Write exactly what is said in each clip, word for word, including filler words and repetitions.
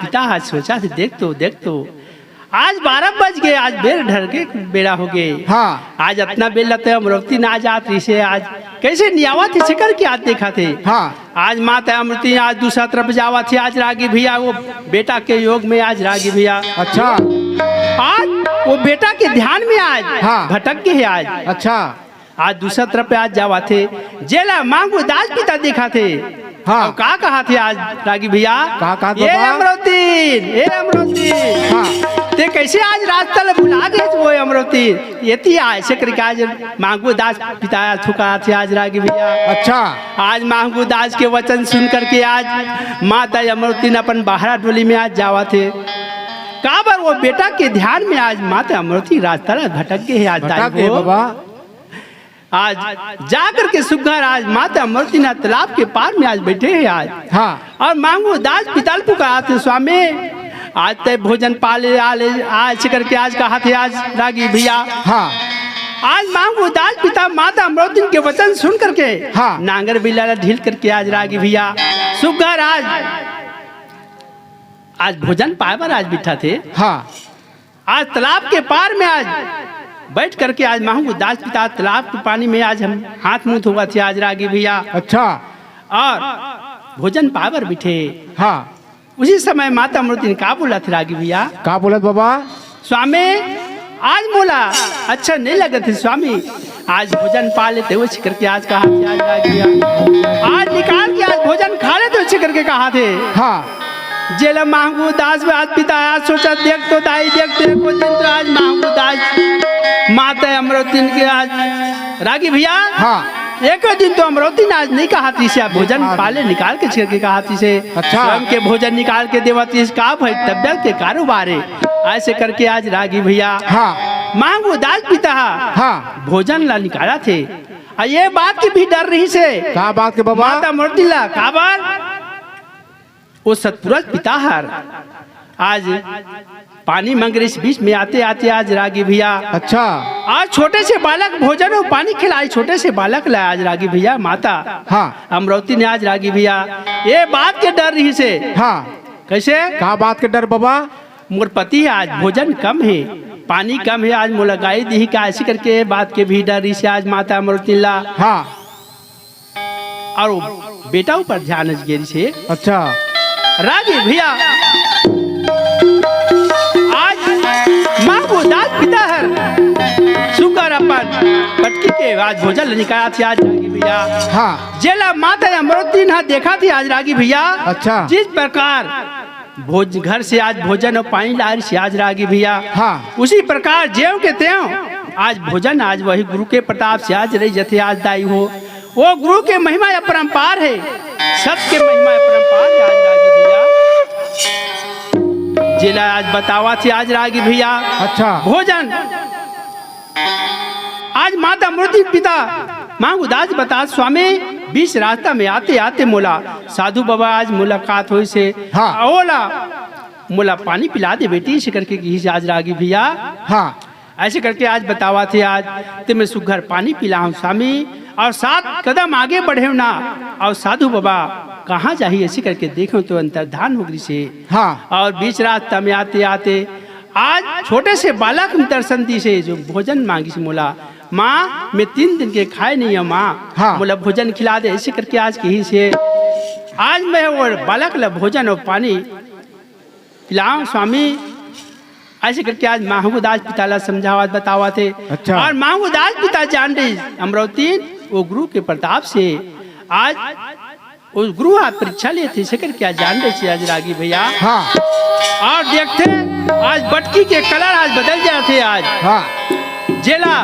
पिता ह सोचत हे, देख तो, देख तो, आज बारह बज गे, आज बेर ढर के बेरा हो गे। हाँ। आज अतना बेर ल ते अमरौती ना जात रहिसे, आज कइसे नइ आवत हे, सेकर के आज देखत हे। हाँ। आज माता अमरौती आज दूसरा तरफ जावत हे, आज रागी भैया वो बेटा के योग में आज रागी भैया। अच्छा। आज वो बेटा के ध्यान में आज हाँ। भटक गे हे आज। अच्छा। आज दूसरा तरफ पे आज जावत हे, जेला मांगू दास पिता देखत हे। हाँ। अउ का कहत हे आज रागी भैया? का कहत ये बाबा? अमरौतीन, ए अमरौतीन। हाँ। ते कइसे आज रास्ता ल भुला गे वो अमरौतीन? एती आय, अइसे करके आज मांगू दास पिता आज थुकात हे आज रागी भैया। अच्छा। आज मांगू दास के वचन सुन करके आज माता अमरौतीन अपन बाहरा डोली में आज जावत हे। काबर वो बेटा के ध्यान में आज माता अमरौती रास्ता ल भटक गे हे आज भटक दाई गे हो। बाबा। आज जा करके सुग्घर आज माता अमरौतीन तालाब के पार में आज बइठे हे आज। हाँ। अउ मांगू दास पिता ल पुकारत हे, स्वामी, आज ते भोजन पाले आले, अइसे करके आज कहत हे आज रागी भैया। हाँ। आज मांगू दास पिता माता अमरौतीन के वचन सुन करके हाँ। नांगर बिला ल ढील करके आज रागी भैया सुग्घर आज, आज भोजन पाए बर आज बइठत हे। हाँ। आज तालाब के पार में आज बइठ करके आज मांगू दास पिता तालाब के पानी में आज हम हाथ मुंह धोवत हे आज रागी भैया। अच्छा। अउ भोजन पाए बर बइठे। हाँ। उसी समय माता अमरौतीन का बोलत हे रागी भैया? का बोलत बाबा? स्वामी, आज मोला अच्छा नइ लगत हे स्वामी, आज भोजन पा लेते हो, अइसे करके आज कहत हे आज रागी भैया। आज निकाल के आज भोजन खा लेते हो, अइसे करके कहत हे। हाँ। जेला मांगू दास आज पिता आज सोचत, देख तो दाई, देख तो एको दिन तो आज मांगू दास माता अमरौतीन के आज रागी भइया, हाँ। एको दिन तो अमरौतीन आज नइ कहत रहिसे, भोजन हाँ। पाले निकाल के छेड़ के कहत रहिसे। अच्छा। स्वयं के भोजन निकाल के देवत रहिसे, का भई तबियत के कारोबार हे? अइसे करके आज रागी भइया, हाँ। मांगू दास पिता हा, हाँ। भोजन ला निकालत हे। अउ ये बात के भी डर रहिसे। का बात के बाबा? माता अमरौतीन ला, काबर? वो सतपुरुष पिता हर आज पानी मांगे रहिस, बीच में आते आते आज रागी भइया। अच्छा। आज छोटे से बालक भोजन अउ पानी खिलाए, छोटे से बालक ला आज रागी भइया माता हाँ। अमरौतीन आज रागी भइया ये बात के डर रहिसे। हाँ। कइसे? का बात के डर बाबा? मोर पति आज भोजन कम हे, पानी कम हे, आज मोला गारी दिही का, अइसे करके ये बात के भी डर रहिसे आज माता अमरौतीन ला। हाँ। अउ बेटा ऊपर ध्यान गे रहिसे। अच्छा। रागी भइया, आज मांगू दास पिता हर सुग्घर अपन बटकी के आज भोजन ल निकालत हे आज रागी भइया। हाँ। जेला माता अमरौतीन हा देखत हे आज रागी भइया। अच्छा। जिस प्रकार भोज-, घर से आज भोजन अउ पानी लाए रहिसे आज रागी भइया। हाँ। उसी प्रकार जेव के तेव आज भोजन आज वही गुरु के प्रताप से आज रहि जथे आज दाई हो। वो गुरु के महिमा अपरंपार हे, सबके महिमा अपरंपार हे आज रागी भइया। जेला आज बतावत हे आज रागी भइया। अच्छा। भोजन आज माता अमरौतीन पिता मांगू दास बतात, स्वामी, बीच रास्ता में आते आते मोला साधु बाबा आज मुलाकात होइसे। हाँ। ओला मोला पानी पिला दे बेटी, अइसे करके किहिस आज रागी भइया। हाँ। अइसे करके आज बतावत हे आज, ते में सुग्घर पानी पिलाहूं स्वामी, अउ सात कदम आगे बढ़ेव ना, अउ साधु बाबा कहाँ जाही, अइसे करके देखेव तो अंतर्धान हो गिसे। हाँ। अउ बीच रास्ता में आते आते आज छोटे से बालक में दर्शन दिसे, जो भोजन मांगिसे मोला, माँ, मैं तीन दिन के खाए नइ हंव माँ, हाँ। मोला भोजन खिला दे, अइसे करके आज किहिसे। आज मैं वो बालक ला भोजन अउ पानी पिलाहूं स्वामी, अइसे करके आज मांगू दास पिता ला समझावत बतावत हे। अच्छा। अउ मांगू दास पिता जान रहिस अमरौतीन वो गुरु के प्रताप से आज वो गुरु हा परीक्षा लेथे, अइसे करके आज जान रहिसे आज रागी भइया। हाँ। अउ देखथे आज बटकी के colour आज बदल जाथे आज। हाँ। जेला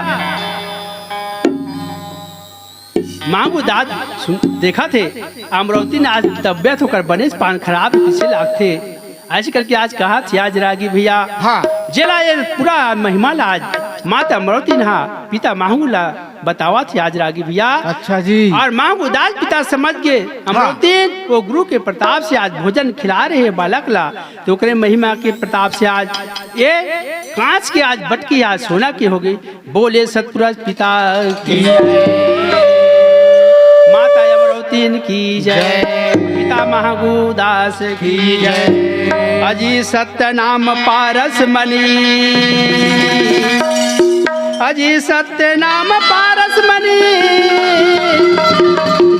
मांगू दास सुन, देखत हे, अमरौतीन आज तबियत ओकर बनेच पान खराब कइसे लागथे। अइसे करके आज कहत हे आज रागी भइया। हाँ। जेला ये पूरा महिमा ला आज माता अमरौतीन हा पिता मांगू ला बतावत हे आज रागी भइया। अच्छा जी। अउ मांगू दास पिता समझ गे, हाँ। अमरौतीन वो गुरु के प्रताप से आज भोजन खिला रहे हे बालक ला, तो ओकरे महिमा के प्रताप से आज ये कांच के आज बटकी आज सोना के हो गे। बोले सतपुरुष पिता की जय। माता अमरौतीन की जय। जय। पिता महगू दास की जय। अजी सत्य नाम पारस मनी, अजी सत्य नाम पारस मनी,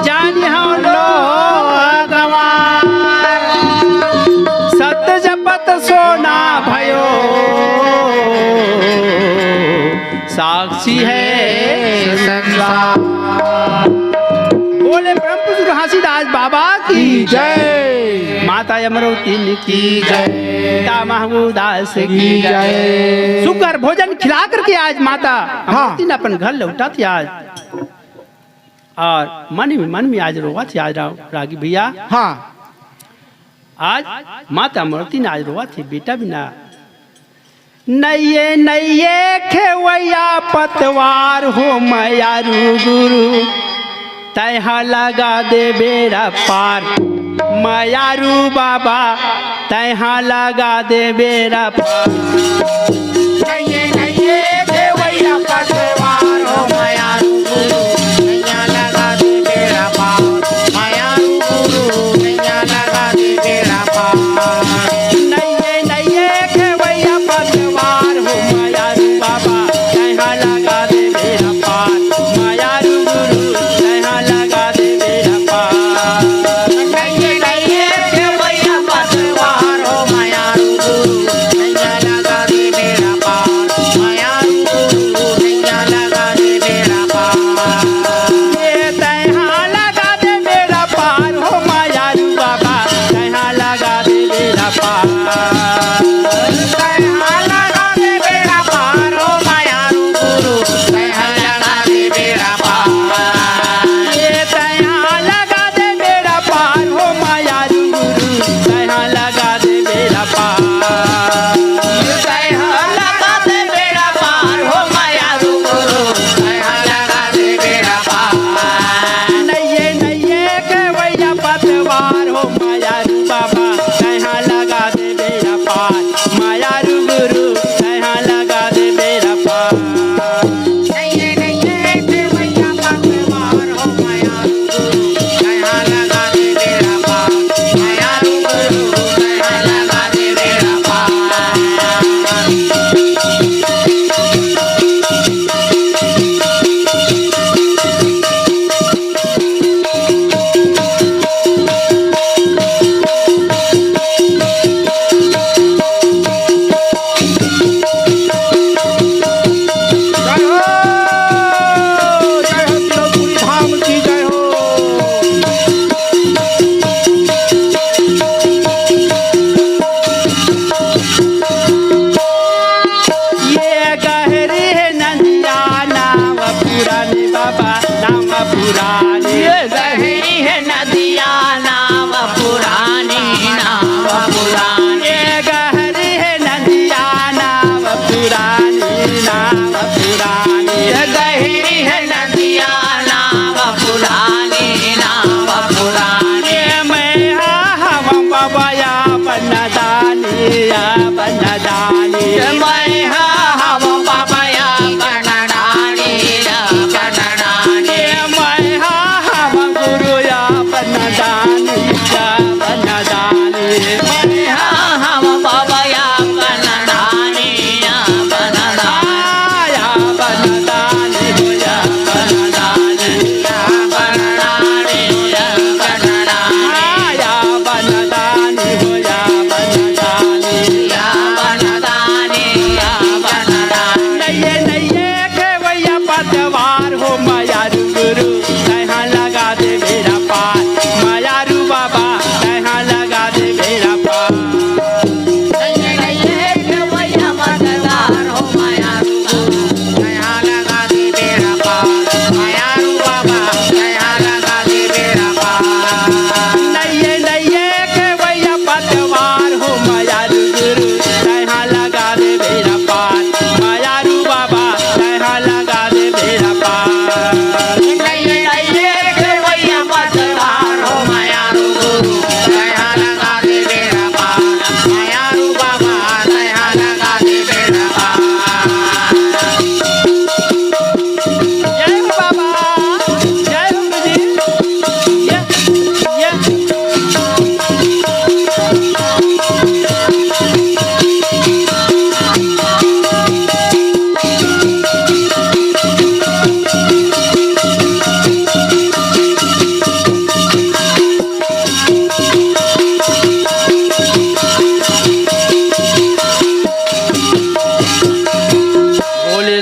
जानी हम लोग गंवार। सत्य जपत सोना भयो, साक्षी है संसार। बोले परम पूज्य घासीदास बाबा की जय। माता अमरौती की जय। पिता महबूब दास की जय। सुकर भोजन खिला करके आज माता अमरौती अपन घर लौटत हे आज। और मन में, मन में आज रोवत हे आज राव-, रागी भैया। हाँ। आज माता अमरौती आज रोवत हे, बेटा बिना। नइये नइये खेवैया पतवार हो मयारू गुरु, तैहा लगा दे बेड़ा पार। मयारू बाबा, तैहा लगा दे बेड़ा पार। नइये नइये खेवैया पतवार हो मयारू गुरु, तैहा लगा दे बेड़ा पार। मयारू गुरु, तैहा लगा दे बेड़ा पार। नइये नइये खेवैया पतवार हो मयारू बाबा, तैहा लगा दे बेड़ा पार। मयारू गुरु, तैहा लगा दे बेड़ा पार। नइये नइये खेवैया पतवार हो मयारू गुरु, तैहा लगा दे बेड़ा पार। मयारू गुरु, तैहा लगा दे बेड़ा पार। ये तैहा लगा दे बेड़ा पार हो मयारू बाबा, तैहा लगा दे बेड़ा पार। तैहा लगा दे बेड़ा पार हो मयारू गुरु, तैहा लगा दे बेड़ा पार। ये तैहा लगा दे बेड़ा पार हो मयारू गुरु, तैहा लगा दे बेड़ा पार। तैहा लगा दे बेड़ा पार हो मयारू गुरु, तैहा लगा दे बेड़ा पार। नइये नइये खेवैया पतवार हो मयारू बाबा, तैहा लगा दे बेड़ा पार। मयारू गुरु, तैहा लगा दे बेड़ा पार। नइये नइये खेवैया पतवार हो मयारू गुरु, तैहा लगा दे बेड़ा पार। मयारू गुरु, तैहा लगा दे बेड़ा पार। जय हो, जय हो, तिलौतपुरी धाम की जय हो। ये गहरी हे नदिया नाव पुरानी बाबा, नाव पुरानी। ये गहरी हे नदिया नाव पुरानी, नाव पुरानी। ये गहरी हे नदिया नाव पुरानी, नाव पुरानी। ये गहरी हे नदिया नाव पुरानी, नाव पुरानी। मैं हा हवं बाबा या बन्नदानी, या बन्नदानी। मैं हा हवं बाबा या बन्नदानी, या बन्नदानी। मैं हा हवं गुरु या बन्नदानी, या बन्नदानी। मैं हा हवं बाबा या बन्नदानी, या बन्नदानी। या बन्नदानी हो या बन्नदानी। या बन्नदानी हो या बन्नदानी। या बन्नदानी हो या बन्नदानी। या बन्नदानी हो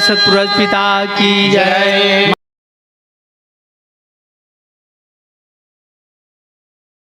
सतपुरुष पिता की जय।